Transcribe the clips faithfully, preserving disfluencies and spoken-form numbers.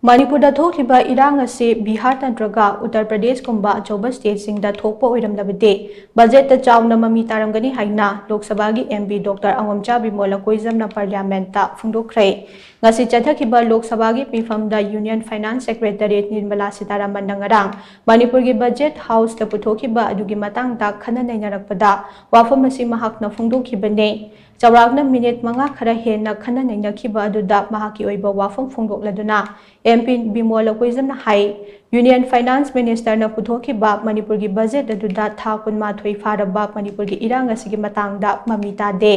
ꯃꯅꯤꯄꯨꯔꯗ ꯊꯣꯛꯂꯤꯕ ꯏꯔꯥꯡ ꯑꯁꯤ ꯕꯤꯍꯥꯔ ꯅꯠꯇ꯭ꯔꯒ ꯎꯠꯇꯔ ꯄ꯭ꯔꯗꯦꯁꯀꯨꯝꯕ ꯑꯆꯧꯕ ꯁ꯭ꯇꯦꯠꯁꯤꯡꯗ ꯊꯣꯛꯄ ꯑꯣꯏꯔꯝꯂꯕꯗꯤ ꯕꯖꯦꯠꯇ ꯆꯥꯎꯅ ꯃꯃꯤ ꯇꯥꯔꯝꯒꯅꯤ ꯍꯥꯏꯅ ꯂꯣꯛ ꯁꯚꯥꯒꯤ MP ꯗꯣꯛꯇꯔ ꯑꯉꯣꯝꯆꯥ ꯕꯤꯃꯣꯜ ꯂꯀꯣꯏꯖꯝꯅ ꯄꯥꯔꯂꯤꯌꯥꯃꯦꯟꯠꯇ ꯐꯣꯡꯗꯣꯛꯈ꯭ꯔꯦ꯫ ꯉꯁꯤ ꯆꯠꯊꯈꯤꯕ ꯂꯣꯛ ꯁꯚꯥꯒꯤ ꯃꯤꯐꯝꯗ Union Finance Secretary ꯅꯤꯔꯃꯂꯥ ꯁꯤꯇꯥꯔꯥꯃꯟꯅ ꯉꯔꯥꯡ ꯃꯅꯤꯄꯨꯔꯒꯤ ꯕꯖꯦꯠ ꯍꯥꯎꯁꯇ ꯄꯨꯊꯣꯛꯈꯤꯕ ꯑꯗꯨꯒꯤ ꯃꯇꯥꯡꯗ ꯈꯟꯅ ꯅꯩꯅꯔꯛꯄꯗ ꯋꯥꯐꯝ ꯑꯁꯤ ꯃꯍꯥꯛꯅ ꯐꯣꯡꯗꯣꯛꯈꯤꯕꯅꯤ꯫ ꯆꯥꯎꯔꯥꯛꯅ ꯃꯤꯅꯤꯠ ꯃꯉꯥ ꯈꯔ ꯍꯦꯟꯅ ꯈꯟꯅ ꯅꯩꯅꯈꯤꯕ ꯑꯗꯨꯗ ꯃꯍꯥꯛꯀꯤ ꯑꯣꯏꯕ ꯋꯥꯐꯝ ꯐꯣꯡꯗꯣꯛꯂꯗꯨꯅ MP ꯕꯤꯃꯣꯜ ꯂꯀꯣꯏꯖꯝꯅ ꯍꯥꯏ, Union Finance Ministerꯅ ꯄꯨꯊꯣꯛꯈꯤꯕ ꯃꯅꯤꯄꯨꯔꯒꯤ ꯕꯖꯦꯠ ꯑꯗꯨꯗ ꯊꯥ ꯀꯨꯟꯃꯥꯊꯣꯏ ꯐꯥꯔꯕ ꯃꯅꯤꯄꯨꯔꯒꯤ ꯏꯔꯥꯡ ꯑꯁꯤꯒꯤ ꯃꯇꯥꯡꯗ ꯃꯃꯤ ꯇꯥꯗꯦ꯫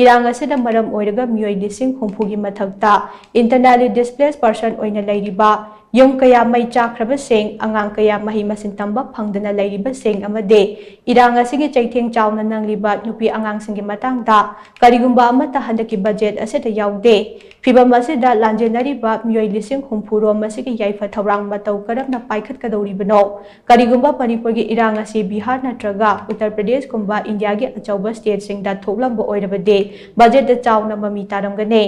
ꯏꯔꯥꯡ ꯑꯁꯤꯅ ꯃꯔꯝ ꯑꯣꯏꯔꯒ ꯃꯤꯑꯣꯏ ꯂꯤꯁꯤꯡ ꯍꯨꯝꯐꯨꯒꯤ ꯃꯊꯛꯇ internally displaced person ꯑꯣꯏꯅ ꯂꯩꯔꯤꯕ, ꯌꯨꯝ ꯀꯌꯥ ꯃꯩ ꯆꯥꯛꯈ꯭ꯔꯕꯁꯤꯡ, ꯑꯉꯥꯡ ꯀꯌꯥ ꯃꯍꯩ ꯃꯁꯤꯡ ꯇꯝꯕ ꯐꯪꯗꯅ ꯂꯩꯔꯤꯕꯁꯤꯡ ꯑꯃꯗꯤ ꯏꯔꯥꯡ ꯑꯁꯤꯒꯤ ꯆꯩꯊꯦꯡ ꯆꯥꯎꯅ ꯅꯪꯂꯤꯕ ꯅꯨꯄꯤ ꯑꯉꯥꯡꯁꯤꯡꯒꯤ ꯃꯇꯥꯡꯗ ꯀꯔꯤꯒꯨꯝꯕ ꯑꯃꯠꯇ ꯍꯟꯗꯛꯀꯤ ꯕꯖꯦꯠ ꯑꯁꯤꯗ ꯌꯥꯎꯗꯦ꯫ ꯐꯤꯚꯝ ꯑꯁꯤꯗ ꯂꯥꯟꯖꯦꯟꯅꯔꯤꯕ ꯃꯤꯑꯣꯏ ꯂꯤꯁꯤꯡ ꯍꯨꯝꯐꯨ ꯔꯣꯝ ꯑꯁꯤꯒꯤ ꯌꯥꯏꯐ ꯊꯧꯔꯥꯡ ꯃꯇꯧ ꯀꯔꯝꯅ ꯄꯥꯏꯈꯠꯀꯗꯧꯔꯤꯕꯅꯣ? ꯀꯔꯤꯒꯨꯝꯕ ꯃꯅꯤꯄꯨꯔꯒꯤ ꯏꯔꯥꯡ ꯑꯁꯤ ꯕꯤꯍꯥꯔ ꯅꯠꯇ꯭ꯔꯒ ꯎꯠꯇꯔ ꯄ꯭ꯔꯗꯦꯁꯀꯨꯝꯕ ꯏꯟꯗꯤꯌꯥꯒꯤ ꯑꯆꯧꯕ ꯁ꯭ꯇꯦꯠꯁꯤꯡꯗ ꯊꯣꯛꯂꯝꯕ ꯑꯣꯏꯔꯕꯗꯤ ꯕꯖꯦꯠꯇ ꯆꯥꯎꯅ ꯃꯃꯤ ꯇꯥꯔꯝꯒꯅꯤ꯫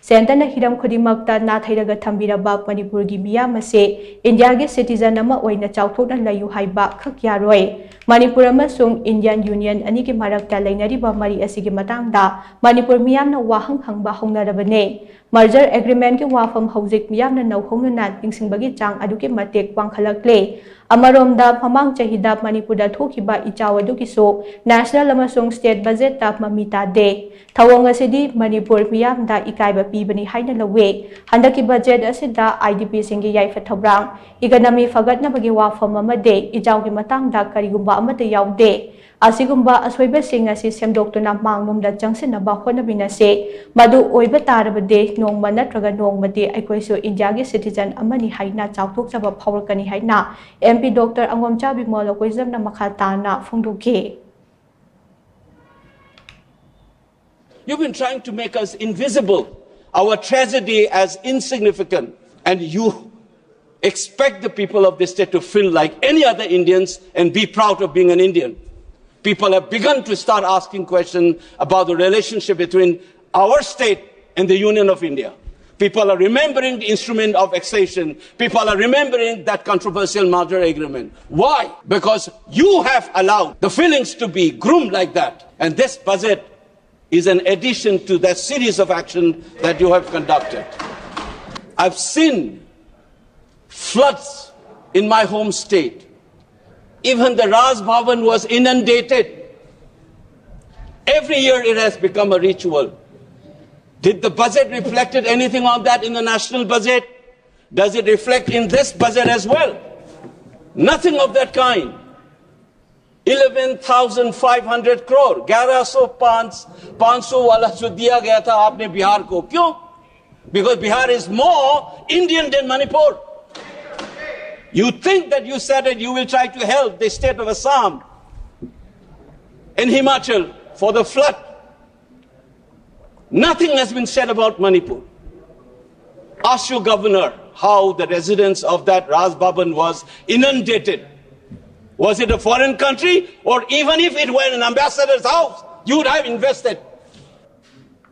ꯁꯦꯟꯇꯔꯅ ꯍꯤꯔꯝ ꯈꯨꯗꯤꯡꯃꯛꯇ ꯅꯥꯊꯩꯔꯒ ꯊꯝꯕꯤꯔꯕ ꯃꯅꯤꯄꯨꯔꯒꯤ ꯃꯤꯌꯥꯝ ꯑꯁꯤ ꯏꯟꯗꯤꯌꯥꯒꯤ citizen ꯑꯃ ꯑꯣꯏꯅ ꯆꯥꯎꯊꯣꯛꯅ ꯂꯩꯌꯨ ꯍꯥꯏꯕ ꯈꯛ ꯌꯥꯔꯣꯏ꯫ ꯃꯅꯤꯄꯨꯔ ꯑꯃꯁꯨꯡ Indian Union ꯑꯅꯤꯒꯤ ꯃꯔꯛꯇ ꯂꯩꯅꯔꯤꯕ ꯃꯔꯤ ꯑꯁꯤꯒꯤ ꯃꯇꯥꯡꯗ ꯃꯅꯤꯄꯨꯔ ꯃꯤꯌꯥꯝꯅ ꯋꯥꯍꯪ ꯍꯪꯕ ꯍꯧꯅꯔꯕꯅꯤ꯫ Merger Agreementꯀꯤ ꯋꯥꯐꯝ ꯍꯧꯖꯤꯛ ꯃꯤꯌꯥꯝꯅ ꯅꯧꯍꯧꯅꯅ ꯅꯤꯡꯁꯤꯡꯕꯒꯤ ꯆꯥꯡ ꯑꯗꯨꯛꯀꯤ ꯃꯇꯤꯛ ꯋꯥꯡꯈꯠꯂꯛꯂꯦ꯫ ꯑꯃꯔꯣꯝꯗ, ꯃꯃꯥꯡ ꯆꯍꯤꯗ ꯃꯅꯤꯄꯨꯔꯗ ꯊꯣꯛꯈꯤꯕ ꯏꯆꯥꯎ ꯑꯗꯨꯒꯤꯁꯨ national ꯑꯃꯁꯨꯡ state budgetꯇ ꯃꯃꯤ ꯇꯥꯗꯦ꯫ ꯊꯧꯑꯣꯡ ꯑꯁꯤꯗꯤ ꯃꯅꯤꯄꯨꯔ ꯃꯤꯌꯥꯝꯗ ꯏꯀꯥꯏꯕ ꯄꯤꯕꯅꯤ ꯍꯥꯏꯅ ꯂꯧꯏ꯫ ꯍꯟꯗꯛꯀꯤ ꯕꯖꯦꯠ ꯑꯁꯤꯗ IDPꯁꯤꯡꯒꯤ ꯌꯥꯏꯐ ꯊꯧꯔꯥꯡ, economy ꯐꯒꯠꯅꯕꯒꯤ ꯋꯥꯐꯝ ꯑꯃꯗꯤ ꯏꯆꯥꯎꯒꯤ ꯃꯇꯥꯡꯗ ꯀꯔꯤꯒꯨꯝꯕ ꯑꯃꯠꯇ ꯌꯥꯎꯗꯦ꯫ ꯑꯁꯤꯒꯨꯝꯕ ꯑꯁꯣꯏꯕꯁꯤꯡ ꯑꯁꯤ ꯁꯦꯝꯗꯣꯛꯇꯨꯅ ꯃꯥꯡꯂꯣꯝꯗ ꯆꯪꯁꯤꯟꯅꯕ ꯍꯣꯠꯅꯃꯤꯟꯅꯁꯤ꯫ ꯃꯗꯨ ꯑꯣꯏꯕ ꯇꯥꯔꯕꯗꯤ ꯅꯣꯡꯃ ꯅꯠꯇ꯭ꯔꯒ ꯅꯣꯡꯃꯗꯤ ꯑꯩꯈꯣꯏꯁꯨ ꯏꯟꯗꯤꯌꯥꯒꯤ citizen ꯑꯃꯅꯤ ꯍꯥꯏꯅ ꯆꯥꯎꯊꯣꯛꯆꯕ ꯐꯥꯎꯔꯛꯀꯅꯤ ꯍꯥꯏꯅ MP ꯗꯣꯛꯇꯔ ꯑꯉꯣꯝꯆꯥ ꯕꯤꯃꯣꯜ ꯂꯀꯣꯏꯖꯝꯅ ꯃꯈꯥ ꯇꯥꯅ ꯐꯣꯡꯗꯣꯛꯈꯤ꯫ You've been trying to make us invisible, our tragedy as insignificant, and you expect the people of this state to feel like any other Indians and be proud of being an Indian. People have begun to start asking questions about the relationship between our state and the Union of India. People are remembering the instrument of accession. People are remembering that controversial merger agreement. Why? Because you have allowed the feelings to be groomed like that. And this budget is an addition to that series of action that you have conducted. I've seen floods in my home state. Even the Raj Bhavan was inundated. Every year it has become a ritual. Did the budget reflected anything on that in the national budget? Does it reflect in this budget as well? Nothing of that kind. Eleven thousand five hundred crore, ग्यारह सौ पाँच, पाँच सौ वाला जो दिया गया था आपने बिहार को, क्यों? Because Bihar is more Indian than Manipur. You think that you said that you will try to help the state of Assam and Himachal for the flood. Nothing has been said about Manipur. Ask your governor how the residents of that Raj Bhavan was inundated. Was it a foreign country? Or even if it were an ambassador's house, you would have invested.